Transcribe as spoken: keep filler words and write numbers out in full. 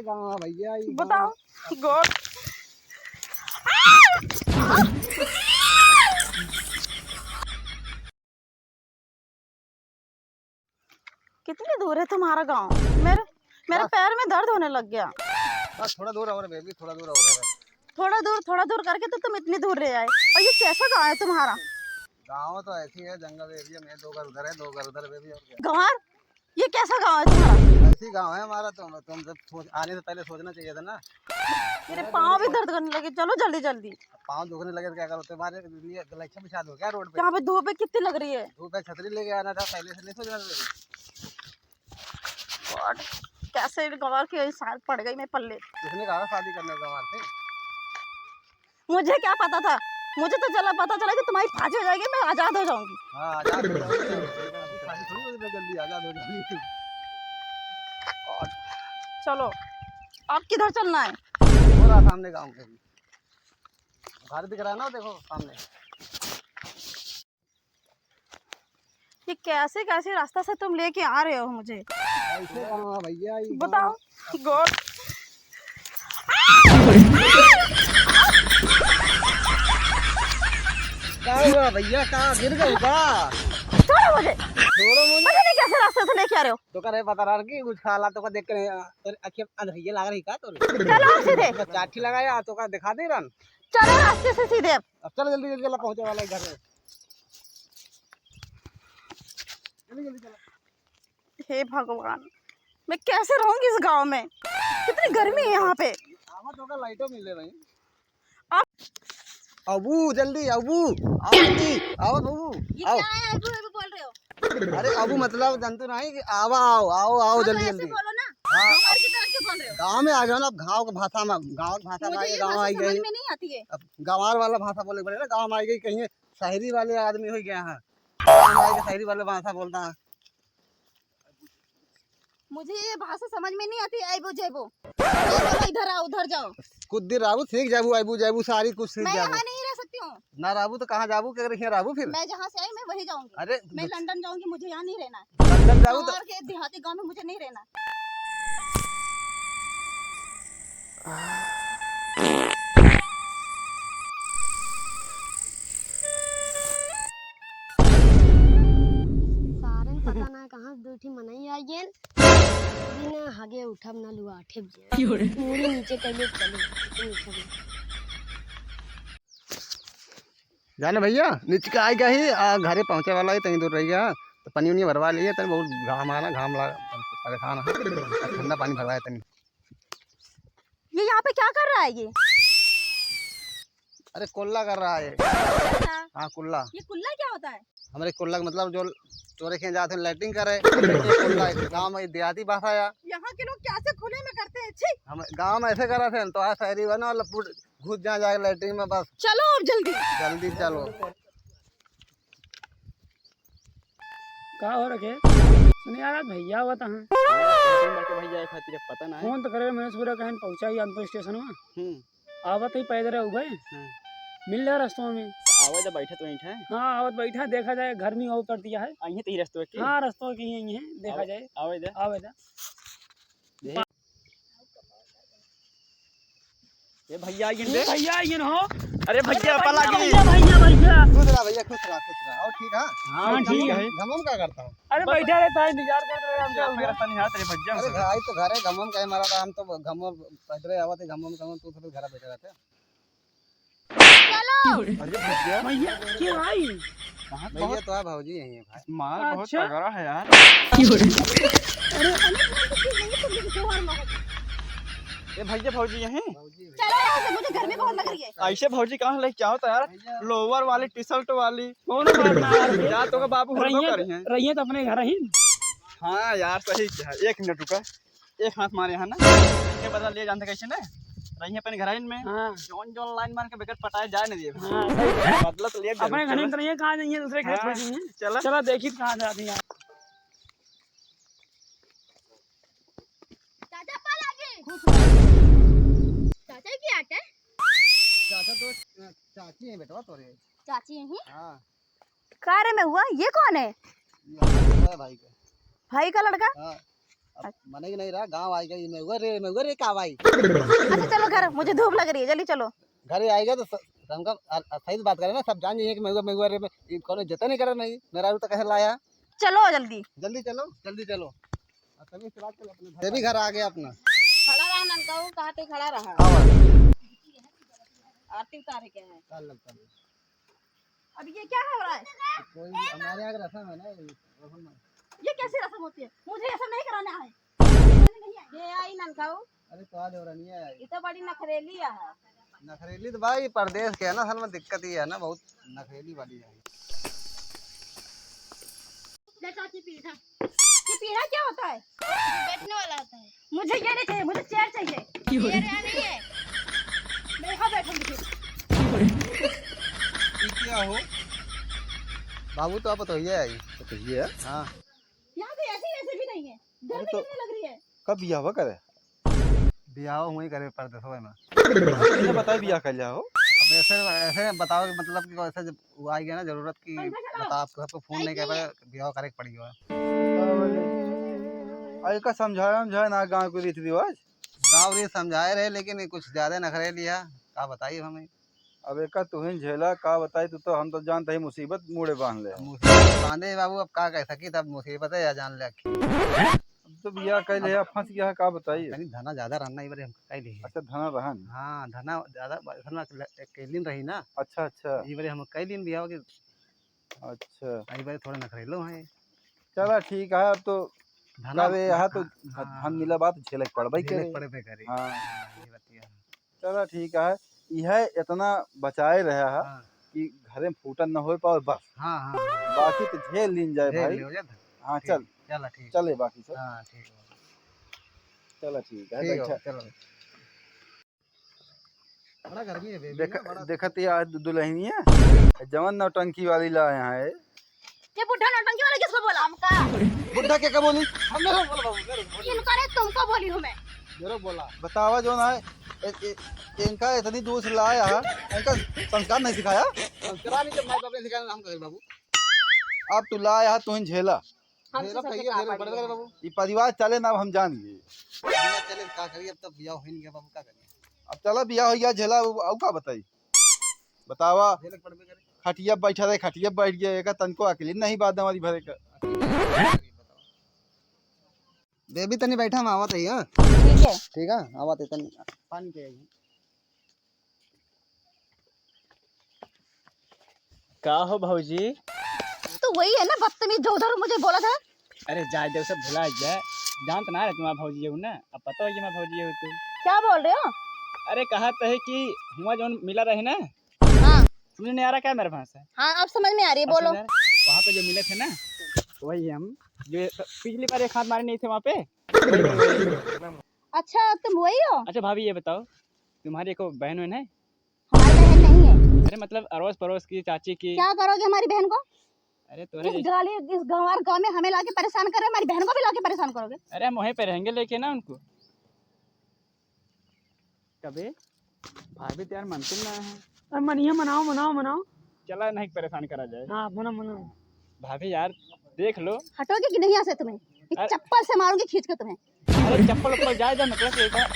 कहाँ भैया, ये बताओ। God। कितनी दूर है तुम्हारा गांव? मेरे, मेरे बस। पैर में दर्द होने लग गया। बस थोड़ा दूर और है baby, थोड़ा दूर और है बस। थोड़ा दूर, थोड़ा दूर करके तो तुम इतनी दूर ले आए। और ये कैसा गांव है तुम्हारा? गांव तो ऐसी है, जंगल area में, दो घर उधर है, दो घर उधर है baby, और क्या? गंवार, ये कैसा गांव है तुम्हारा? ऐसी गांव है हमारा, तुम, तुम जब सोच, आने से पहले सोचना चाहिए था ना। मेरे पाँव भी दर्द करने लगे, चलो जल्दी जल्दी। पाँव दुखने लगे तो क्या करो, तुम्हारे लिए गलीचा बिछा दो क्या road पे? यहाँ पे धूप भी कितनी लग रही है। धूप है, छतरी लेके आना था, पहले से नहीं सोचना था। God, कैसे गंवार के इंसान पड़ गई मैं पल्ले। किसने कहा शादी करने का गंवार से? मुझे क्या पता था, मुझे तो चला, पता चला कि तुम्हारी फांसी हो जाएगी, मैं आजाद हो जाऊंगी। हाँ, आजाद हो जाओगी। फांसी थोड़ी होगी इतना जल्दी, आजाद हो जाओगी। God, चलो, अब किधर चलना है? वो रहा सामने गाँव के, घर दिख रहा है ना, देखो सामने। ये कैसे, कैसे रास्ता से तुम लेके आ रहे हो मुझे? ऐसे कहाँ भैया, ये बताओ। God। का हुआ भैया, का गिर गए का? छोड़ो मुझे। छोड़ो मुझे। पता नहीं कैसे रास्ते से लेके आ रहे हो। तो करे पता रहा कि कुछ खाला तो का देख के, तेरे अखियाँ अंधरिया लाग रही का तोरे? चलो सीधे। तो चाठी लगाया तो का दिखा दे रन। चलो रास्ते से सीधे। अब चल जल्दी, जल्दी चला, पहुँचे वाला है घर में। जल्दी, जल्दी चला। हे भगवान, मैं कैसे रहूंगी इस गांव में? कितनी गर्मी है यहाँ पे। आवा तो का लाइटो मिले भाई। अब अबू, जल्दी अबू, आओ जल्दी, आओ बबू, ये आओ। क्या है, अबू, अबू बोल रहे हो? अरे अबू मतलब जानते नहीं कि आवा, आओ, आओ, आओ, हाँ, तो जल्दी, ऐसे जल्दी। बोलो ना। हाँ। और की तरह क्यों बोल रहे हो? गाँव में आ गए ना, अब गाँव के भाषा में, गाँव के भाषा में मुझे आ गए, ये गाँव भाषा आ गए। समझ में नहीं आती है। अब गंवार वाला भाषा बोले पड़े ना, गाँव में आ गए, कहीं शहरी वाले आदमी हो गया है। गाँव में आके शहरी वाला भाषा बोलता है। मुझे ये भाषा समझ में नहीं आती, आइबो जाइबो। ये बोलो, इधर आओ, उधर जाओ। कुछ दिन रहबू, सीख जाबू, आइबू जाइबू, सारी कुछ सीख मैं जाबू। यहाँ नहीं रह सकती हूँ। ना रहबू तो कहाँ जाबू, के हियाँ रहबू फिर? मैं जहाँ से आई, मैं वहीं जाऊंगी। अरे, मैं तो लंदन जाऊंगी, मुझे यहाँ नहीं रहना है। लंदन जाबू तो और के देहाती गाँव में मुझे नहीं रहना। सारन पता ना कहाँ से दो ठी मनई आ गेन। बिना हगे उठब ना लुआ ठेप जे। क्यों रे? मुड़ी नीचे कइले चले, नीचे उठब ना। जाने भैया, नीचे का आइगा ही, आ, घरे पहुँचे वाला है, तनी दूर रह गया, तो पानी उनी भरवा लिए, तनी बहुत घाम आना, घाम ला, परेशान है, ठंडा पानी भरवाए तनी। ये यहाँ पे क्या कर रहा है ये? अरे कुल्ला कर रहा है। अच्छा। हाँ, कुल्ला। ये कुल्ला क्या होता है? हमरे कुल्ला का मतलब जो चोरे के जात हैं लैट्रिन करे, ये कुल्ला है। गाँव में देहाती भाषा है। यहाँ के लोग कैसे खुले में करते हैं, छी। हम गाँव में ऐसे करा थे, तो आज शहरी बना वाला पूर-, घुस जा जाए लैट्रिन में बस। चलो अब जल्दी। जल्दी चलो। का हो रखे? सुने यार, आज भैया आवत हैं। हाँ, फोन करके भैया एक खातिर पता ना है। फोन तो करे, मैंने पूरा कहन पहुँचा ही अंत स्टेशन में। हम्म। आवत ही पैदल है भाई। हाँ। मिल ले रस्तों में। आवत है, बैठे तो बैठे हैं। हाँ, आवत बैठा है, देखा जाए, गर्मी और कर दिया है। आई है तो ही रस्तों के? हाँ, रस्तों के ही यही है, देखा जाए। आवे दे। आवे दे। देख। ए भैया, ये ए दे। भैया, ये न हो। अरे भैया, अरे पला भैया, की। भैया, भैया, भैया। खुश रहा भैया, खुश रहा, खुश रहा। और ठीक है? हाँ, हाँ, ठीक है। घमम का करता हूँ? अरे बस। बैठा रहता है, इंतजार करता है, हम क्या हुआ? मेरा तनी हाथ रे भैया। अरे भाई, तो घर है, घमम का है हमारा, हम तो घमम पैदल आवत है, घमम, घमम, तू सब घर बैठे रहते हैं। चलो। अरे भैया। भैया, क्यों भाई? कहाँ भैया बहुत तो है, भौजी यही है भाई। माल बहुत अच्छा। तगड़ा है यार। अरे, अरे, अरे, अरे, अरे, अरे, अरे, ए भैया, भौजी यहीं? चलो यहाँ से, मुझे गर्मी बहुत लग रही है। ऐसे भौजी कहाँ लेके आओ तो यार, भैया। लोअर वाली, टी शर्ट वाली। कौन मारना है? जा तो का बाबू हुड़को रहिए, करी हैं। रहिए तो अपने घर ही। हाँ यार, सही कहा। एक मिनट रुका, एक हाथ मारे हैं ना, ये बदला ले जानते कैसे ना, रहिए अपने घर में। हाँ। जौन जौन लाइन मार के बेकर पटाए जाए नहीं दिए। हाँ, सही है। बदला तो ले अपने घर में तो रहिए, कहाँ जाइए, दूसरे खेत हाँ। में जाइए। चला। चला, देखी कहाँ जाती है। चाचा पा लागे। खुश रहो। चाचा की आटे? चाचा तो, अ, चाची है बेटवा तोरे। चाची यही? हाँ। का रे में हुआ? ये कौन है? ये हमारे भाई का। भाई का लड़का? हाँ। अब मने के नहीं रहा, गाँव आइगा, ये महुआ रे, महुआ रे का भाई। अच्छा चलो घर, मुझे धूप लग रही है, जल्दी चलो। घर आइगा तो स-, हमका अ-, अ-, सही से बात करे ना, सब जान जाइए कि महुआ, महुआ रे में, ये कौनो इज्जत नहीं करे नहीं, मेरा तो कैसे लाया। चलो जल्दी। जल्दी चलो, जल्दी चलो। अब तभी से बात कर अपने घर ये भी घर आ गया अपना। खड़ा रहा ननकाऊ, कहाँ ते खड़ा रहा। आवा। आरती उतारे के है। काल लगता है। अब ये क्या हो रहा है? कोई हमारे यहाँ की रस्म है ना, ये रस्म है। ये कैसी रस्म होती है? मुझे ऐसा नहीं कराना है। ये आई ननकाऊ। अरे तो आ देवरानी है। ये तो बड़ी नखरेली है। नखरेली तो भाई परदेश के है ना, असल में दिक्कत ये है ना, बहुत नखरेली वाली है। ले चाची पीढ़ा। ये पीढ़ा क्या होता है? बैठने वाला होता है। मुझे ये नहीं चाहिए, मुझे चेयर चाहिए। चेयर यहाँ नहीं है। मैं यहाँ बैठूंगी। ये क्या हो? बाबू तो आप तो ये आई। तो ये है? हाँ। यहाँ पे ऐसी वैसे भी नहीं है। गर्मी तो कितनी लग रही है। कब बियाह हुआ करे? बियाह हुई करे परदेसवा में। ये बताए बियाह कर लिया हो। अब ऐसे, ऐसे बताओ कि मतलब कि ऐसे जब वो आ गया ना जरूरत की, पंखा चलाओ। बता आपको, आपको फोन नहीं कर पाए, बियाह करे के पड़ी हुआ। अरे का समझाया, समझाया ना गाँव के रीति रिवाज। गाँव रीत समझाए रहे, लेकिन ये कुछ ज्यादा नखरे लिया, का बताइए हमें। अब एका तुहिन झेला, का बताई, तू तो, हम तो जानते ही मुसीबत मूड़े बांध ले। अब मुसीबत बांधे बाबू, अब का कह सकी, तब मुसीबत है या जान ले। अब तो बियाह कह ले, अब फंस गया है, का बताई। तनी धना ज्यादा रहना, ई बारे हम कह ली। अच्छा, धना रहन। हाँ, धना ज्यादा, असल में अकेल-, अकेलिन रही ना। अच्छा, अच्छा। ई बारे हम कह लीन बियाह के। अच्छा। ई बारे थोड़ा नखरेलो है। चला ठीक है, अब तो धना, करे यहाँ तो हाँ, ध-, हाँ, धन मिला बात झेले के पड़बे झेले करे। पड़बे करे। हाँ। हाँ, ये बतिया। चला ठीक है, यह इतना बचाए रहा है हाँ। कि घरे में फूटन न हो पावे बस। हाँ, हाँ, हाँ। बाकी तो झेल लीन जाए झेल भाई। लियो जाए। हाँ, ठीक, चल। चला ठीक। चले बाकी सब। हाँ, ठीक है। चला ठीक है, ठीक है, बैठा। चलो। बड़ा गर्मी है बेबी देख, ना, बड़ा देखत ही आज दु-, दुल्हनिया जवन नौटंकी वाली लाए हैं। ये बुढ़ा नौटंकी वाला किसको बोला? हमका। बुढ़ा के का बोली? हमने तो बोला बाबू, मेरे को बोला। इनको नहीं, तुमको बोली हूँ मैं। मेरे को बोला। बतावा जो ना है, ए-, ए-, इनका इतनी दूर से लाया है, इनका संस्कार नहीं सिखाया? संस्कार नहीं, जब माई बाप ने सिखाया, हम करें बाबू। अब तू लाया है, तू ही झेला। हमसे मेरा सबसे भैया, का मेरे को पड़ी बड़ा है? बाबू। ये परिवार चले ना, अब हम जान गए। परिवार चले, का करिए, अब तब बियाह हो ही नहीं गया बाबू, का करिए? अब चला, बियाह हो गया, झेला, अब, अब का बताई? बतावा। झेले के पड़बे करे। खटिया बैठा रहे, खटिया बैठ गया, एका तनको अकेले नहीं बात हमारी भरे का। बेबी तनी बैठा, हम आवत है, हाँ? ठीक है। ठीक है, आवत है तनी। पानी के आई। का हो भौजी? तो वही है ना बदतमीज जो उधर मुझे बोला था। अरे जाए दे, सब भुला जाए, जानत ना रहे तुम्हारा भौजी हो ना, अब पता हो कि मैं भौजी हो तू। क्या बोल रहे हो? अरे कहा तो है कि हुआ जौन मिला रहे ना, हाँ। समझ नहीं आ रहा क्या मेरे भाषा? हाँ, अब समझ में आ रही है, अब बोलो। समझ में आ रहा है? वहाँ पे जो मिले थे ना, वही हम, जो पिछली बार एक हाथ मारे नहीं थे वहाँ पे। अच्छा, तुम वही हो? अच्छा भाभी, ये बताओ, तुम्हारी एको बहन वहन है? हमारी बहन नहीं है। अरे मतलब अड़ोस पड़ोस की, चाची की। क्या करोगे हमारी बहन को? अरे तोरे इस जैसे गाली, इस गंवार गांव में हमें लाके परेशान कर रहे, हमारी बहन को भी लाके परेशान करोगे? अरे हम वहीं पे रहेंगे लेके ना उनको। कबे? भाभी तो यार मानते ना है। अरे मनिया, मनाओ, मनाओ, मनाओ। चला नहीं परेशान करा जाए। हाँ, मनाओ, मनाओ। भाभी यार, देख लो। हटोगे कि नहीं यहाँ से तुम्हें? ये अरे चप्पल से मारूंगी खींच के तुम्हें। अरे चप्पल ऊपर जाए दे, मतलब कि एक बार